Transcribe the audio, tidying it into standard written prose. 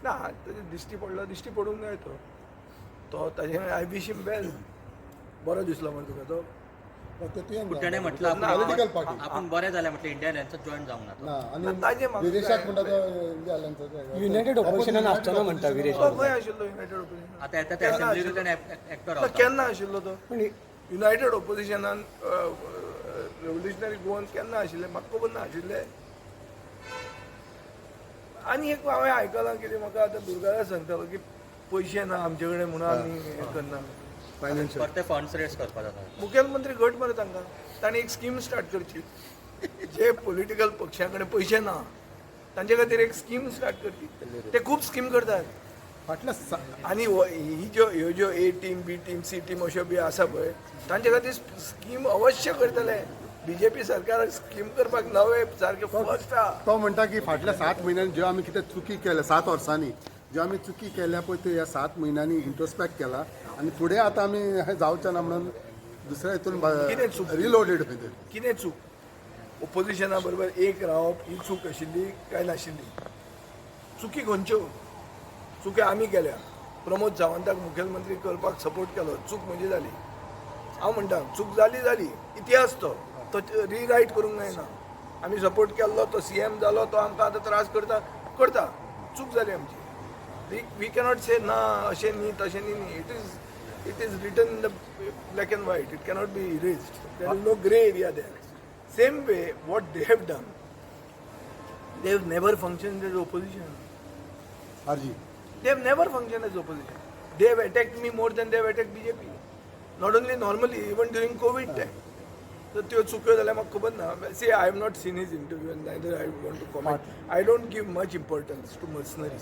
ना, ताजें दिश्टी पडलो, दिश्टी पडूंक जाय तो. तो ताजें I wish him well. बरो दिसलो मरे तुका तो? ताणें म्हटलं पॉलिटिकल आपण पार्टी. आपण बरें जालें म्हटलं, इंडिया अलायन्सात जॉईन जावंक ना तो. ना. ना, ताजें आनी म्हाका विरेशाक काय- म्हणटा तो इंडिया अलायन्साचो. युनायटेड ऑपोजिशनान आसचो म्हणटा विरेश. तो खंय आशिल्लो युनायटेड ऑपोजिशन? आता येता त्या असेंब्लीर ताणें एकटो रावता. केन्ना आशिल्लो तो पण युनायटेड ऑपोजिशनान? रेव्होल्युशनरी गोवन्स केन्ना आशिल्ले, म्हाका खबर ना आशिल्ले. आनी एक हांवें आयकलां कितें, म्हाका आतां दुर्गादास सांगतालो की पयशे ना आमचे कडेन म्हणून आमी हें करना. फायनान्शियल. परते फंड्स रेज करपाक जाता. मुखेलमंत्री घट मरे तांकां. तांणी एक स्कीम स्टार्ट करची. जे पॉलिटिकल पक्षां कडेन पयशे ना तांचे खातीर एक स्कीम स्टार्ट करची. ते खूब स्कीम करतात. फाटल्या आनी ही ज्यो ह्यो ज्यो A team, B team, C team अश्यो बी आसा पळय, तांचे खातीर स्कीम अवश्य करतले. बीजेपी सरकार स्कीम करपाक नवे सारके फर्स्ट आहा. तो म्हणटा की फाटल्या 7 म्हयन्यांनी ज्यो आमी कितें चुकी केल्या, 7 वर्सांनी ज्यो आमी चुकी केल्या पळय, त्यो ह्या 7 म्हयन्यांनी इंट्रोस्पेक्ट केला आनी फुडें आतां आमी हें जावचें ना म्हणून दुसऱ्या हितून कितें चूक? रिलोडेड खंय ते. कितें चूक? ओपोजिशना बरोबर एक रावप ही चूक आशिल्ली काय नाशिल्ली? चुकी खंयच्यो? चुकी आमी केल्या. प्रमोद सावंताक मुखेलमंत्री करपाक सपोर्ट केलो, चूक म्हणजे जाली. हांव म्हणटा, चूक जाली जाली, इतिहास तो, तो रिरायट करूंक जायना. आमी सपोर्ट केल्लो, तो सीएम जालो, तो आमकां आतां त्रास करता करता. चूक जाली आमची. We cannot से ना अशें न्ही, तशें न्ही न्ही. It is written in the black and white. It cannot be erased. There is no grey area there. Same way, what they have done, they have never functioned as opposition. RG. They have never functioned as opposition. They have attacked me more than they have attacked BJP. Not only normally, even during COVID time. So त्यो चुक्यो जाल्यार म्हाका खबर ना. See, I have not seen his interview and neither I want to comment. I don't give much importance to mercenaries.